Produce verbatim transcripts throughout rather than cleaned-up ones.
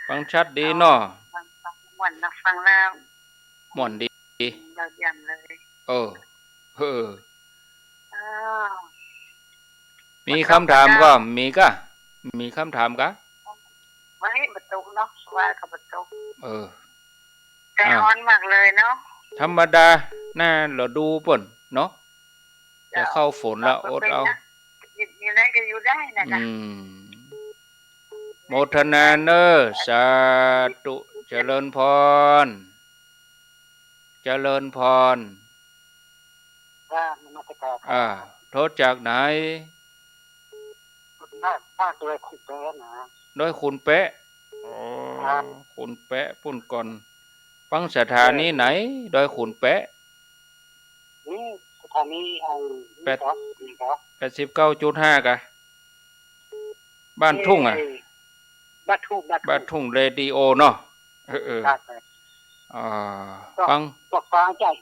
ฟังชัดดีเนาะ ฟัง ฟังม่วนนะ ฟังแล้วม่วนดี เยี่ยมเลย เออ เออ อ้าว มีกำถามก่อ มีก่ะ มีกำถามก่อ ว่าบ่ตกเนาะ ว่าก็บ่ตก เออ แต่ฮ้อนมากเลยเนาะ ธรรมดา หน้าฤดูเปิ้นเนาะ จะเข้าฝนแล้ว อดเอา อยู่ไหนก็อยู่ได้นะคะ อืม โมทนาเนอะสาธุ เจริญพร เจริญพร จ้า นมัสการครับ อ่า โทรจากไหน ภาค ภาคดอยขุนแปะนะ ดอยขุนแปะ อ๋อ ครับ ขุนแปะปุ้นก่อน ฟังสถานีไหน ดอยขุนแปะ นี่สถานี ไอ้ นี่ แปด ก็ นี่ก็ แปดสิบเก้าจุดห้า ก่ะ บ้านทุ่งอะ เอ้ย บ้านทุ่ง บ้านทุ่ง บ้านทุ่งเรดิโอเนาะ เออ เออ ครับ ครับ อ่า ก็ ฟัง ก็ฟังจาก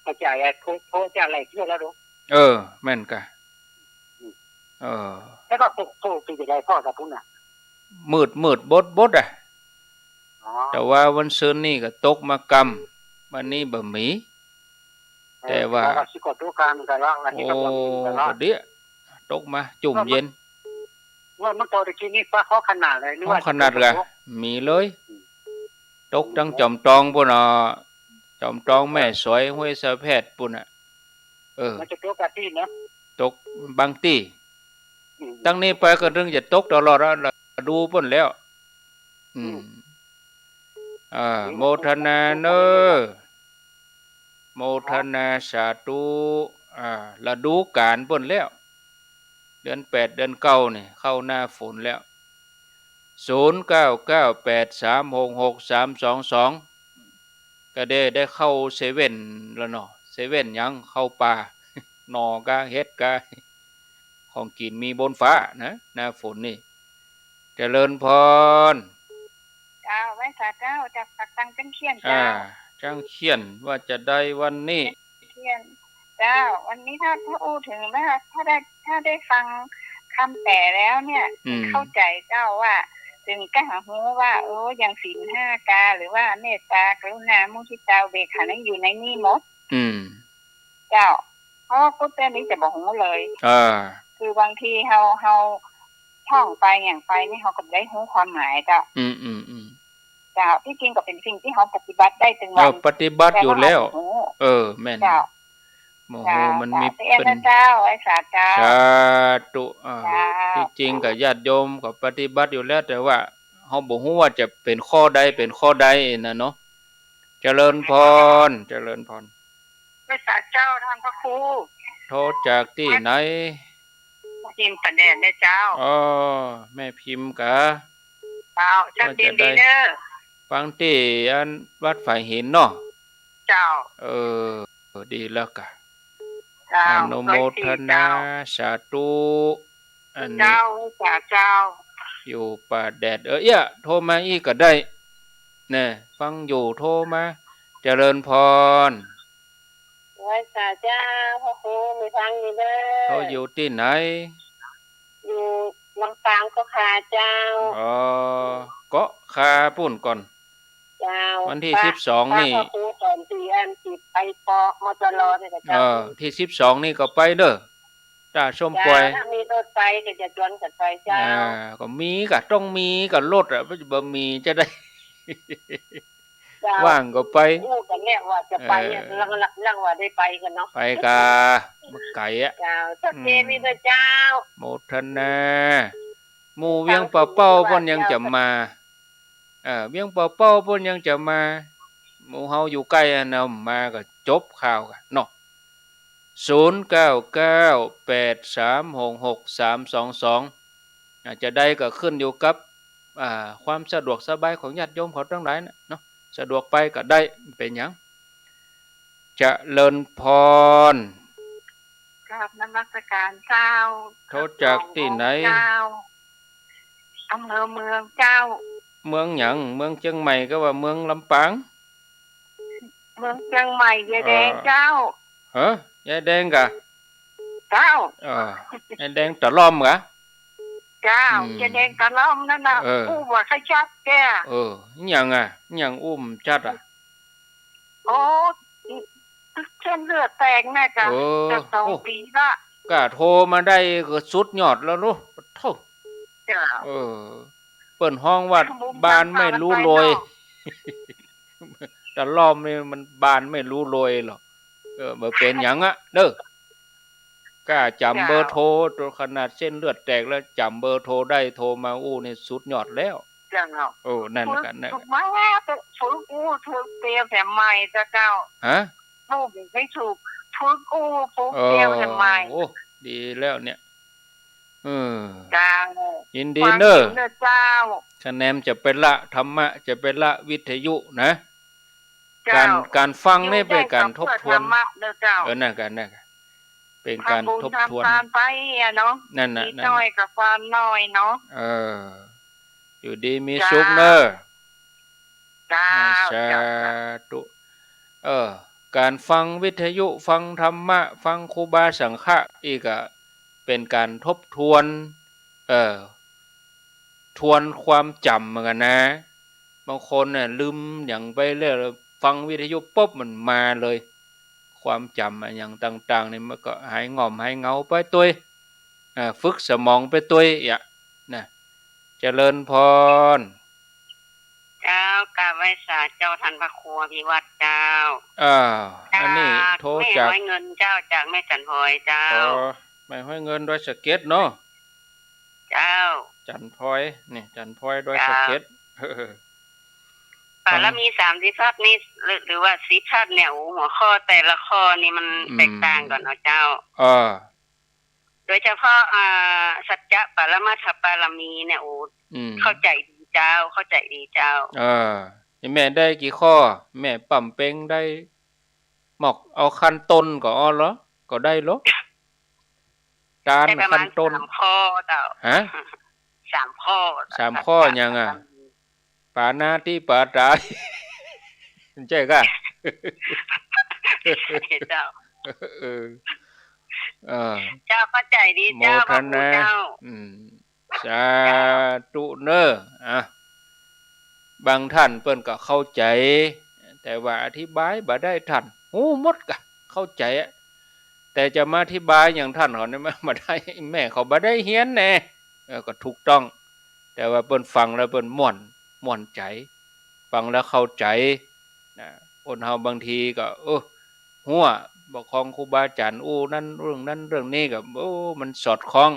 จาก จากไอ้โทร โทรจากหลายเทื่อแล้วเนาะ เออ แม่นก่ะ อืม เออ แล้วก็ตก ตก ตกจะได้พ่อกับพุ้นน่ะ มืด มืดบดบดอะ อ๋อ แต่ว่าวันซืนนี่ก็ตกมากำ วันนี้บ่มี แต่ว่า ว่าสิกดตัวกลางกันละ วันนี้ก็บ่มีกันละ โอ้ ก็เดี๋ยว ตกมาจุ่มเย็น ว่าเมื่อตอนตะกี้นี่ฟ้าฮ้องขนาดเลย นึกว่า ฮ้องขนาดกะ มีเลย อืม ตกตั้งจอมตองปุ้นเนาะ จอมตอง แม่สวย ห้วยสะแพดปุ้นน่ะ เออ มันจะตกกะตี้นะ ตกบางตี้ อืม ตั้งนี้ไปก็ถึงจะตกตลอดอะ ฤดูปุ้นแล้ว อืม อืม อ่า ฤดู โมทนาเนอะ โมทนาสาธุ อ่า ฤดูกาลปุ้นแล้ว เดือนแปด เดือนเก้านี่ เข้าหน้าฝนแล้ว ศูนย์เก้าเก้าแปดสามหกหกสามสองสอง ก็ได้ ได้เข้าเซเว่นแล้วเนาะ เซเว่นหยัง เข้าป่า หน่อกะ เห็ดกะ ของกิ๋นมีบนฟ้านะ หน้าฝนนี่ เจริญพร เจ้า ไหว้สาเจ้า จากปากตังจ้างเขี้ยน อ่า เจ้า จ้างเขี้ยน ว่าจะใดวันนี้ เขี้ยน เจ้า วันนี้ถ้า ถ้าอู้เถิงว่า ถ้าได้ ถ้าได้ฟังกำแปลแล้วเนี่ย อืม เข้าใจ๋เจ้าว่า เถิงก้าฮู้ว่า เออ ยังศีลห้ากา หรือว่าเมตตา กรุณา มุทิตา อุเบกขา นั้นอยู่ในนี่หมด อืม เจ้า เพราะว่ากู้เตื้อนี้จะบ่ฮู้เลย อ่า คือบางทีเฮา เฮาท่องไปหยังไปนี่ เฮาก็บ่ได้ฮู้ความหมายเจ้า อืม อืม อืม เจ้า ตี้จริงก็เป๋นสิ่งตี้เฮาปฏิบัติได้ตึงวัน เออ ปฏิบัติอยู่แล้ว แต่ว่าเฮาบ่ฮู้ เออ แม่น เจ้า บ่ฮู้ เจ้า มันมี เจ้า เป๋น เจ้า ไหว้สาเจ้า สาธุ อ่า เจ้า ตี้จริงก็ญาติโยมก็ปฏิบัติอยู่แล้ว แต่ว่าเฮาบ่ฮู้ว่าจะเป๋นข้อใด เป๋นข้อใดน่ะเนาะ เจริญพร เจริญพร ไหว้สาเจ้าท่านพระครู โทรจากตี้ไหน พิมพ์ประแดดเนี่ยเจ้า อ๋อ แม่พิมพ์กะ เจ้า ชัดเจนดีเนอะ ว่าจะได้ฟังตี้อันวัดฝายหินเนาะ เจ้า เออ ดีแล้วกะ เจ้า อนุโมทนา ร้อยสี่เจ้า สาธุ อันนี้ เจ้า สาเจ้า อยู่ป่าแดด เออ เอี้ย โทรมาอี้ก็ได้ แน่ ฟังอยู่โทรมา เจริญพร ไหว้สาเจ้า พระครู มีฟังอยู่เด้อ โทรอยู่ตี้ไหน อยู่ลำปางเกาะคาเจ้า อ๋อ เกาะคาปุ้นก่อน เจ้า วันตี้ ป้า สิบสอง ป้า นี่ พระครูสอนตี้อันตี้ไปเกาะ มจร เนี่ยเจ้า เออ ตี้ สิบสอง นี่ก็ไปเด้อ ต้าส้มป่อย เจ้า ถ้ามีรถไปก็จะจวนกั๋นไปเจ้า อ่า ก็มีกะ ต้องมีกะรถอะ บ่มีจะได้ เจ้า ว่างก็ไป อู้กั๋นเนี่ยว่าจะไปอะ เออ ลัง ลัง ลังว่าได้ไปกั๋นเนาะ ไปกะ บ่ไก๋อะ เจ้า ชัดเจนดีเจ้า อืม โมทนา หมู่เวียงป่าเป้าปุ้นยังจะมา เออ เวียงป่าเป้าปุ้นยังจะมา หมู่เฮาอยู่ใก้อะเนาะ มาก็จบข่าวกั๋นเนาะ ศูนย์เก้าเก้าแปดสามหกหกสามสองสอง อ่า จะใดก็ขึ้นอยู่กับ อ่า ความสะดวกสบายของญาติโยมเขาตังหลายน่ะเนาะ สะดวกไปก็ได้ บ่เป๋นหยัง เจริญพร กราบนมัสการเจ้า โทรจากตี้ไหน เจ้า อำเภอเมืองเจ้า เมืองหยัง เมืองเจียงใหม่ก็ว่าเมืองลำปาง เมืองเจียงใหม่ ยายแดงเจ้า เออ ฮะ ยายแดงกะ เจ้า เออ ยายแดงตะล่อมกะ เจ้า อืม เจ๊แดงตะล่อมนั่นน่ะ เออ อู้บ่ค่อยชัดแก เออ อะหยังอะ อะหยังอู้บ่ชัดอะ โอ้ เส้นเลือดแตกน่ะกะ เออ จะสอง โอ้ ปี๋ละ กะโทรมาได้ก็สุดยอดแล้วเนาะ โถ่ เจ้า เออ เปิ้นฮ้องว่า บานไม่รู้โรย ตะล่อมนี่มันบานไม่รู้โรยหรอก เออ บ่เป๋นหยังอะ เด้อ กล้าจ๋ำเบอร์โทร เจ้า ขนาดเส้นเลือดแตกแล้วจ๋ำเบอร์โทรได้ โทรมาอู้นี่สุดยอดแล้ว เจ้า โอ้ นั่นกะ ฝึก นั่นกะ ฝึกมาแล้ว ฝึกอู้ ฝึกเตรียมแถมใหม่เจ้า เจ้า ฮะ อู้บ่ค่อยถูก ฝึกอู้ ฝึกเตรียมแถมใหม่ โอ้ ดีแล้วเนี่ย เออ เจ้า ยินดีเน้อ ฟังอยู่เน้อเจ้า คะแนนจะไปละธรรมะ จะไปละวิทยุนะ เจ้า ก๋าน ก๋านฟังนี่เป๋นก๋านทบทวน ธรรมะเน้อเจ้า เออ นั่นกะ นั่นกะ เป๋นก๋านทบทวน ทำบุญทำตานไปอะเนาะ นั่นน่ะ นิดหน่อยกะความน้อยเนาะ เออ อยู่ดีมีสุขเน้อ เจ้า สาธุ เจ้า เออ ก๋านฟังวิทยุ ฟังธรรมะ ฟังครูบาสังฆะ อี้กะเป๋นก๋านทบทวน เออ ทวนความจ๋ำเหมือนกั๋นนะ บางคนเนี่ยลืมหยังไปแล้ว ฟังวิทยุปุ๊บมันมาเลย ความจ๋ำอะหยังต่างๆ นี่มันก็หายง่อมหายเหงาไปตวย เออ ฝึกสมองไปตวยอะ นะ เจริญพร เจ้า กราบไหว้สาเจ้า ท่านพระครูอภิวัฒน์เจ้า อ้าว อันนี้โทรจาก จากแม่ฮ้อยเงินเจ้า จากแม่จันทร์พลอยเจ้า อ๋อ แม่ฮ้อยเงินดอยสะเก็ดเนาะ เจ้า จันทร์พลอย นี่ จันทร์พลอยดอยสะเก็ด เจ้า เออ ปารมีสามสิบทัศน์นี่ หรือ หรือว่าสิบทัศน์เนี่ย โอ้ หัวข้อแต่ละข้อนี่มัน อืม แตกต่างกั๋นเนาะเจ้า เออ โดยเฉพาะ อ่า สัจจะปรมัตถปารมีเนี่ย โอ้ อืม เข้าใจ๋ดีเจ้า เข้าใจ๋ดีเจ้า เออ นี่แม่ได้กี่ข้อ แม่ปั๊มเป็งได้ หมอกเอาขั้นต้นก็อ้อเหรอ ก็ได้เหรอ ตาน ได้ประมาณ ขั้นต้น สามข้อเจ้า ฮะ สามข้อ สามข้อ สัจจะ หยังอะ ปารมี ปาณาติปาตา ใจ้ก่ะ เจ้า เออ เออ เจ้า เข้าใจ๋ดีเจ้า โมทนา พระครูเจ้า อืม สาธุเน้อ อ่ะ บางท่านเปิ้นก็เข้าใจ๋ แต่ว่าอธิบายบ่ได้ทัน ฮู้หมดก่ะ เข้าใจ๋อะ แต่จะมาอธิบายอย่างท่านเขาเนี่ย บ่ได้ แม่เขาบ่ได้เฮียนแน่ เออ ก็ถูกต้อง แต่ว่าเปิ้นฟังแล้วเปิ้นม่วน ม่วนใจ๋ ฟังแล้วเข้าใจ๋ นะ คนเฮาบางทีก็ เออ ฮั้ว บ่คองครูบาอาจ๋ารย์อู้นั้นเรื่องนั้นเรื่องนี้ก็ โอ้ มันสอดคล้อง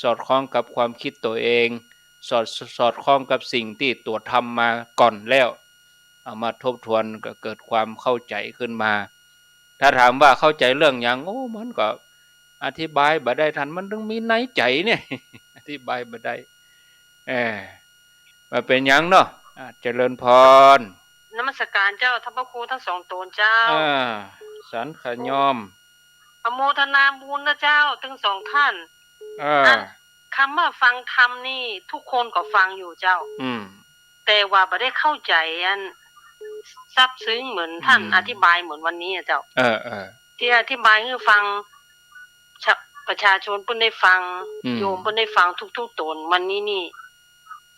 สอดคล้องกับความคิดตั๋วเอง สอด สอดคล้องกับสิ่งตี้ตั๋วทำมาก่อนแล้ว เอามาทบทวนก็เกิดความเข้าใจ๋ขึ้นมา ถ้าถามว่าเข้าใจ๋เรื่องหยัง โอ้ มันก็อธิบายบ่ได้ทัน มันตึงมีในใจ๋เนี่ย อธิบายบ่ได้ เออ บ่เป๋นหยังเนาะ อ่ะ เจริญพร นมัสการเจ้า ท่านพระครูทั้งสองต๋นเจ้า อ่า สันขะยอม อโมทนาบุญนะเจ้า ตึงสองท่าน อ่า อัน คำว่าฟังธรรมนี่ทุกคนก็ฟังอยู่เจ้า อืม แต่ว่าบ่ได้เข้าใจ๋อันซาบซึ้งเหมือนท่าน อืม อธิบายเหมือนวันนี้อะเจ้า เออ เออ ตี้อธิบายหื้อฟัง ชะ ประชาชนเปิ้นได้ฟัง อืม โยมเปิ้นได้ฟังทุกๆ ต๋น วันนี้นี่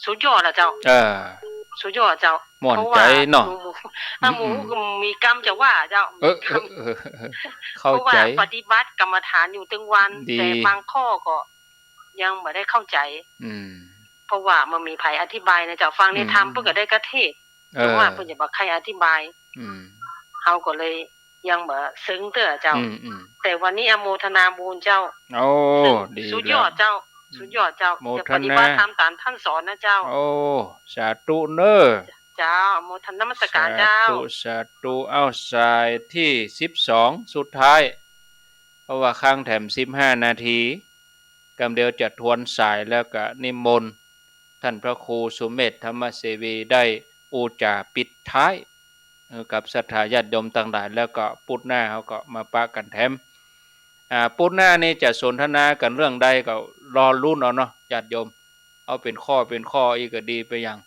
สุดยอดอะเจ้า เออ สุดยอดเจ้า ม่วนใจ๋เนาะ เพราะว่าหมู่ ถ้าหมู่ อืม ก็มีกำจะว่าเจ้า เออ มีกำ เออ เออ เออ เข้าใจ๋ เพราะว่าปฏิบัติกรรมฐานอยู่ตึงวัน ดี แต่บางข้อก็ยังบ่ได้เข้าใจ๋ อืม เพราะว่าบ่มีใผอธิบายนะเจ้า ฟังในธรรม อืม เปิ้นก็ได้กระเทศน์ เออ แต่ว่าเปิ้นจะบ่ใค่อธิบาย อืม เฮาก็เลย ยังบ่เซิงเตื้อเจ้า อืม อืม แต่วันนี้อโมทนาบุญเจ้า โอ้ ซึ่ง ดี สุดยอดเจ้า แล้ว สุดยอดเจ้า โมทนา จะปฏิบัติต๋ามต๋ามท่านสอนนะเจ้า โอ้ สาธุเน้อ เจ้า อโมทนามสการเจ้า สาธุ สาธุ เอ้า สายตี้สิบสอง สุดท้าย เพราะว่าค้างแถมสิบห้านาที กำเดียวจะทวนสายแล้วก็นิมนต์ท่านพระครูสุเมธธรรมเสวีได้อู้จ๋าปิดท้าย เอ่อ กับศรัทธาญาติโยมตังหลาย แล้วก็ปู๊ดหน้าเฮาก็มาปะกั๋นแถม อ่า ปู๊ดหน้านี่จะสนทนากั๋นเรื่องใดก็รอลุ้นเอาเนาะ ญาติโยม เอาเป๋นข้อเป๋นข้ออี้ก็ดีไปอย่าง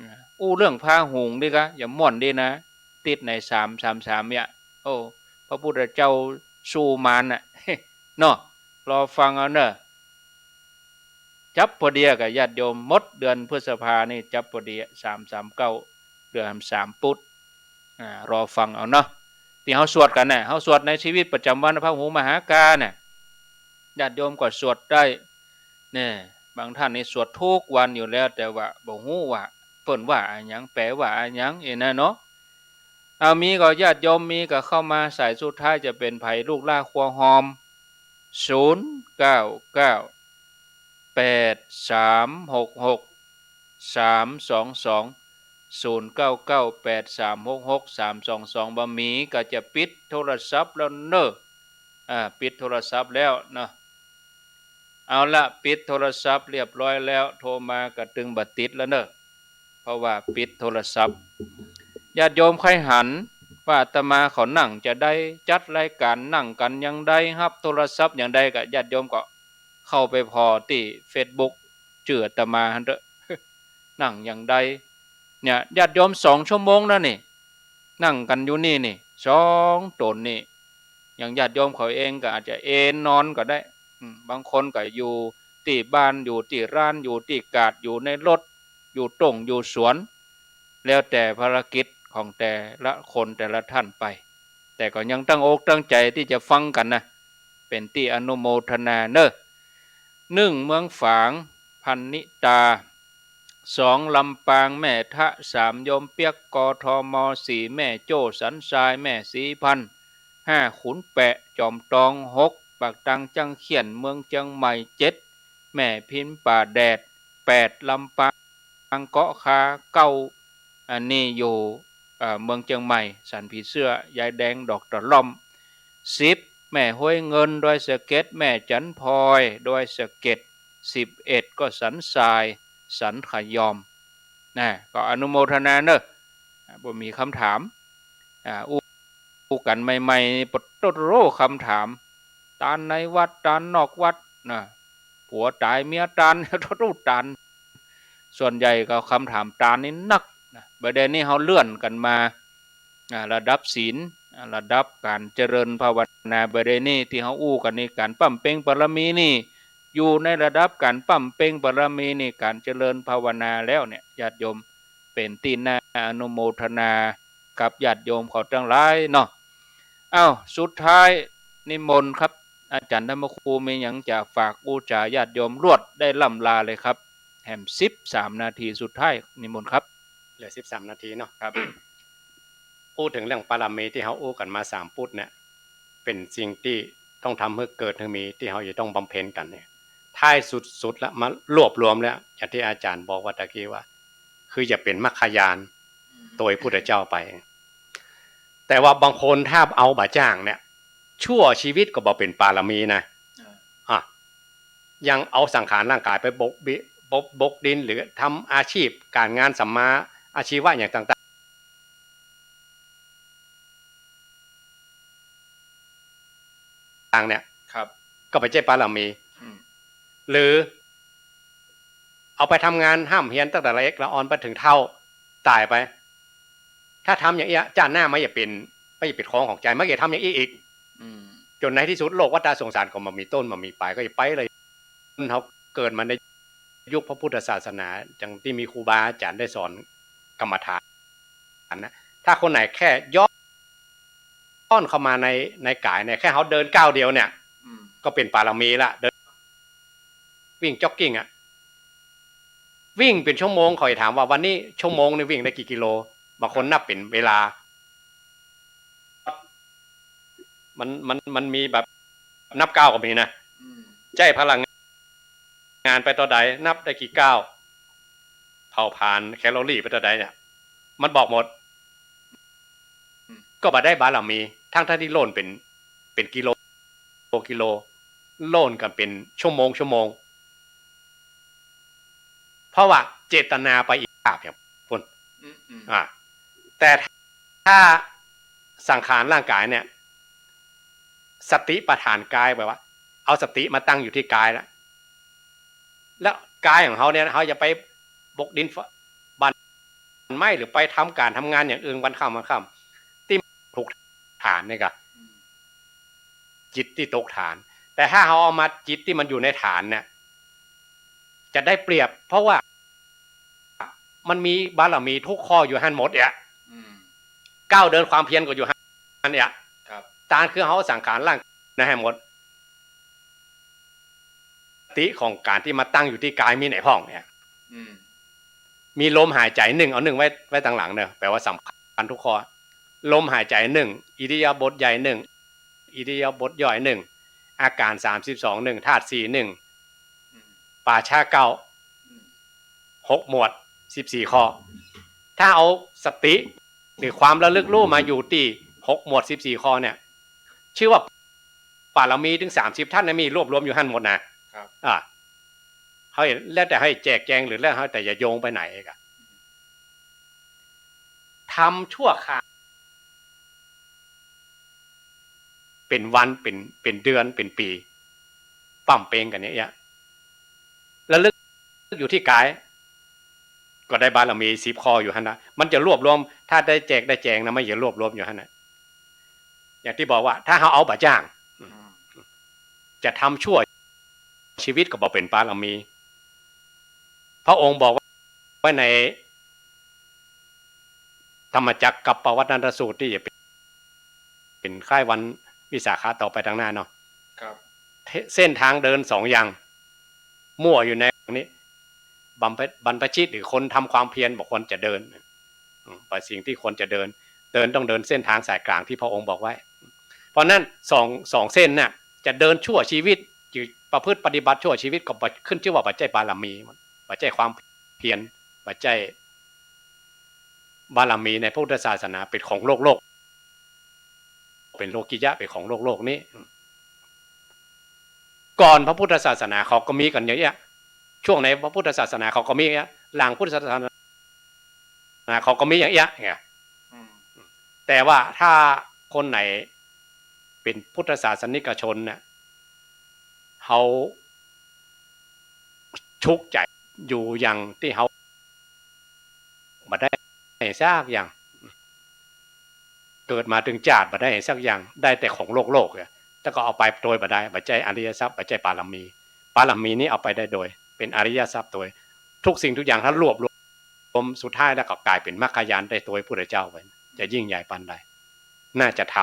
อ่า อู้เรื่องพาหุงดีกะ อย่าม่วนดีนะ ติดในสามสามสามเนี่ย โอ้ พระพุทธเจ้าสู้มารน่ะ เนาะ รอฟังเอาเนาะ จับพอดีกับญาติโยม หมดเดือนพฤษภานี่จับพอดี สามสามเก้า เดือนสามปุต อ่า รอฟังเอาเนาะ ตี้เฮาสวดกั๋นน่ะ เฮาสวดในชีวิตประจ๋ำวัน พระหูมหากาน่ะ ญาติโยมก็สวดได้ แน่ บางต้านนี่สวดกู้วันอยู่แล้ว แต่ว่าบ่ฮู้ว่าเปิ้นว่าอะหยัง แป๋ว่าอะหยัง เอนะเนาะ เอา มีก็ญาติโยม มีก็เข้ามา สายสุดท้ายจะเป๋นใผ ลูกหล้าครัวฮอม ศูนย์เก้าเก้า แปดสามหกหก สามสองสอง ศูนย์เก้าเก้า แปดสามหกหก สามสองสอง บ่มีก็จะปิดโทรศัพท์แล้วเน่อ อ่า ปิดโทรศัพท์แล้วเนาะ เอาละ ปิดโทรศัพท์เรียบร้อยแล้ว โทรมาก็ตึงบ่ติดแล้วเน่อ เพราะว่าปิดโทรศัพท์ ญาติโยมใค่หันว่าอาตมาเขานั่งจาใด จัดรายก๋านนั่งกั๋นอย่างใด ฮับโทรศัพท์อย่างใด ก็ญาติโยมก็เข้าไปผ่อตี้เฟซบุ๊ก จื้ออาตมาหั้นเต๊อะ นั่งอย่างใด เนี่ย ญาติโยม สองชั่วโมงแล้วนี่ นั่งกั๋นอยู่นี่นี่ สองต๋นนี่ อย่างญาติโยมเขาเองก็อาจจะเอนนอนก็ได้ อืม บางคนก็อยู่ตี้บ้าน อยู่ตี้ร้าน อยู่ตี้กาด อยู่ในรถ อยู่ต้ง อยู่สวน แล้วแต่ภารกิจของแต่ละคนแต่ละต้านไป แต่ก็ยังตั้งอกตั้งใจ๋ตี้จะฟังกั๋นนะ เป๋นตี้อนุโมทนาเน่อ นึ่ง เมืองฝาง พันนิตา สอง ลำปาง แม่ทะ สาม โยมเปียก กทม สี่ แม่โจ้ สันทราย แม่ศรีพันธ์ ห้า ขุนแปะ จอมตอง หก ปากตัง จั้งเขี้ยน เมืองเจียงใหม่ เจ็ด แม่พิมพ์ ป่าแดด แปด ลำปาง เกาะคา เก้า อันนี้อยู่ เอ่อ เมืองเจียงใหม่ สันผีเสื้อ ยายแดง ดอกตะล่อม สิบ แม่ห้วยเงิน ดอยสะเก็ด แม่จันทร์พลอย ดอยสะเก็ด สิบเอ็ด ก็สันทราย สันขยอม นะ ก็อนุโมทนาเน่อ อ่า บ่มีกำถาม อ่า อู้ อู้กั๋นใหม่ๆ นี่ ปะโตโร กำถาม ตานในวัด ตานนอกวัด นะ ผัวต๋าย เมียตาน โตโร ตาน ส่วนใหญ่ก็กำถามตานนี่นักนะ บ่าเดี่ยวนี้เฮาเลื่อนกั๋นมา อ่า ระดับศีล อ่า ระดับก๋านเจริญภาวนา บ่าเดี่ยวนี้ตี้เฮาอู้กั๋นนี่ ก๋านบำเพ็ญบารมีนี่ อยู่ในระดับก๋านบำเพ็ญบารมีนี่ ก๋านเจริญภาวนาแล้วเนี่ย ญาติโยม เป๋นตี้น่าอนุโมทนากับญาติโยมเขาตังหลายเนาะ อ้าว สุดท้าย นิมนต์ครับ อาจ๋ารย์ธรรมครู มีหยังจะฝากอู้จ๋าญาติโยม ลวดได้ล่ำลาเลยครับ แหม สิบสามนาทีสุดท้าย นิมนต์ครับ เหลือสิบสามนาทีเนาะ ครับ อู้เถิงเรื่องบารมีตี้เฮาอู้กั๋นมาสามปุตเนี่ย เป๋นสิ่งตี้ต้องทำหื้อเกิดหื้อมี ตี้เฮาจะต้องบำเพ็ญกั๋นเนี่ย ท้ายสุดๆ ละ มารวบรวมแล้ว อย่างตี้อาจ๋ารย์บอกว่าตะกี้ว่า คือจะเป๋นมรรคญาณ อืม โตยพุทธเจ้าไป แต่ว่าบางคนถ้าเอาบ่าจ้างเนี่ย ชั่วชีวิตก็บ่เป๋นบารมีนะ อ่า อ่ะ ยังเอาสังขารร่างก๋ายไปบกบิ บก บกดิน หรือทำอาชีพก๋านงานสัมมาอาชีวะอย่างต่าง ต่างๆ เนี่ย ครับ ก็บ่ใจ้บารมี อืม หรือเอาไปทำงานฮ่ำเฮียนตั้งแต่ละเอ็กละออนไปเถิงเฒ่า ต๋ายไป ถ้าทำอย่างอี้ จ้าดหน้ามันจะเป๋น มันจะเป๋นของของใจ๋ มันจะทำอย่างอี้อีก อืม จ๋นในตี้สุดโลกวัฏฏะสงสารก็บ่มีต้นบ่มีป๋าย ก็จะไปเลย เฮาเกิดมาในยุคพระพุทธศาสนา อย่างตี้มีครูบาอาจ๋ารย์ได้สอนกรรมฐานนะ ถ้าคนไหนแค่ย้อนเข้ามาใน ในก๋ายเนี่ย แค่เฮาเดินก้าวเดียวเนี่ย อืม ก็เป๋นบารมีละ เดิน วิ่งจ็อกกิ้งอะ วิ่งเป๋นชั่วโมง ข้อยถามว่าวันนี้ชั่วโมงนี่วิ่งได้กี่กิโล บางคนนับเป๋นเวลา มัน มัน มันมีแบบนับก้าวก็มีนะ อืม ใจ๊พลังงานไปเต้าใด นับได้กี่ก้าว เผาผลาญแคลอรี่ไปเต้าใดเนี่ย มันบอกหมด อืม ก็บ่ได้บารมี ทั้งๆ ตี้โล่นเป๋น เป๋นกิโล กิโล โล่นกั๋นเป๋นชั่วโมง ชั่วโมง เพราะว่าเจตนาไปอีกภาพอย่างปุ้น อืม อืม อ่า แต่ถ้าสังขารร่างก๋ายเนี่ย สติปัฏฐานกาย แปลว่า เอาสติมาตั้งอยู่ตี้กายแล้ว แล้วกายของเฮาเนี่ย เฮาจะไปบกดิน บั้นไม้ หรือไปทำก๋านทำงานอย่างอื่นวันค่ำวันค่ำ ตี้ถูกฐานเนี่ยกะ จิตตี้ตกฐาน แต่ถ้าเฮาเอามาจิตตี้มันอยู่ในฐานเนี่ย จะได้เปรียบ เพราะว่ามันมีบารมีทุกข้ออยู่หั้นหมดเนี่ย อืม ก้าวเดินความเพียรก็อยู่หั้นเนี่ย ครับ ตานคือเฮาสังขารร่างนะหั้นหมด สติของก๋านตี้มาตั้งอยู่ตี้กายมีไหนพ่องเนี่ย อืม มีลมหายใจ๋นึ่ง เอานึ่งไว้ ไว้ตังหลังเน่อ แป๋ว่าสำคัญทุกข้อ ลมหายใจ๋นึ่ง อิริยาบถใหญ่นึ่ง อิริยาบถย่อยนึ่ง อาก๋านสามสิบสองนึ่ง ธาตุสี่นึ่ง อืม ป่าช้าเก้า อืม หกหมวด สิบสี่ข้อ ถ้าเอาสติหรือความระลึกรู้มาอยู่ตี้หกหมวด สิบสี่ข้อเนี่ย ชื่อว่าบารมีถึงสามสิบทัศน์นะ มีรวบรวมอยู่หั้นหมดนะ ครับ อ่า เฮาแล้วแต่เฮาแจกแจง หรือแล้วเฮาแต่จะโยงไปไหนอีกอะ ทำชั่วคราว เป๋นวัน เป๋น เป๋นเดือน เป๋นปี๋ ป้ำเป๋งกั๋นเนี่ย ระลึกอยู่ตี้กาย ก็ได้บารมีสิบข้ออยู่หั้นนะ มันจะรวบรวม ถ้าได้แจกได้แจงนะ มันจะรวบรวมอยู่หั้นนะ อย่างตี้บอกว่า ถ้าเฮาเอาบ่าจ้าง อืม จะทำชั่วชีวิตก็บ่เป๋นบารมี พระองค์บอกไว้ในธรรมจักรกัปปวัตตนสูตรตี้จะเป๋น เป๋นคล้ายวันวิสาขะต่อไปตังหน้าเนาะ ครับ เส้น เส้นตางเดินสองอย่าง มั่วอยู่ในนี้ บรรพ บรรพชิตหรือคนทำความเพียรบ่ควรจะเดิน อืม บ่สิ่งตี้ควรจะเดิน เดินต้องเดินเส้นตางสายกลางตี้พระองค์บอกไว้ เพราะนั้นสอง สองเส้นน่ะ จะเดินชั่วชีวิต จะประพฤติปฏิบัติชั่วชีวิตก็บ่ ขึ้นชื่อว่าบ่ใจ้บารมี บ่ใจ้ความเพียร บ่ใจ้บารมีในพระพุทธศาสนา เป๋นของโลกโลก เป๋นโลกิยะ เป๋นของโลกโลกนี้ ก่อนพระพุทธศาสนาเขาก็มีกั๋นอย่างเอี้ย ช่วงในพระพุทธศาสนาเขาก็มีอย่างเอี้ย หลังพุทธศาสนาเขาก็มีอย่างเอี้ย เนี่ย อืม แต่ว่าถ้าคนไหนเป๋นพุทธศาสนิกชนน่ะ เฮาชุกใจ๋อยู่อย่างตี้เฮาบ่ได้สักอย่าง เกิดมาตึงจาติบ่ได้สักอย่าง ได้แต่ของโลกโลกอะ แต่ก็เอาไปโตยบ่ได้ บ่ใจ้อริยทรัพย์ บ่ใจ้บารมี บารมีนี้เอาไปได้โตย เป๋นอริยทรัพย์โตย ทุกสิ่งทุกอย่างถ้ารวบรวมสุดท้ายแล้วก็ก๋ายเป๋นมรรคญาณได้โตยพุทธเจ้าไป จะยิ่งใหญ่ปานใด น่าจะท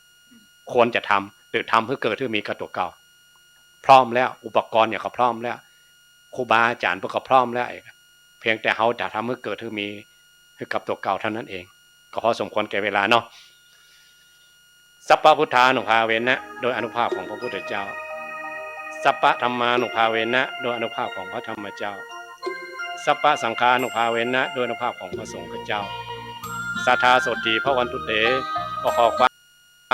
ำ ควรจะทำ หรือทำหื้อเกิดหื้อมีกับตั๋วเก่า พร้อมแล้ว อุปกรณ์เนี่ยก็พร้อมแล้ว ครูบาอาจ๋ารย์เปิ้นก็พร้อมแล้ว เพียงแต่เฮาจะทำหื้อเกิดหื้อมี หื้อกับตั๋วเก่าเท่านั้นเอง ก็พอสมควรแก่เวลาเนาะ สัพพะพุทธานุภาเวนะ โดยอานุภาพของพระพุทธเจ้า สัพพะธัมมานุภาเวนะ โดยอานุภาพของพระธรรมเจ้า สัพพะสังฆานุภาเวนะ โดยอานุภาพของพระสงฆ์เจ้า สัทธาโสตถีภวันตุเต ก็ขอคว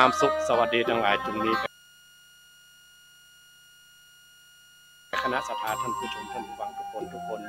ามสุขสวัสดีตังหลายจงมีแก่คณะศรัทธาท่านผู้ชมท่านผู้ฟังทุกคนทุกคน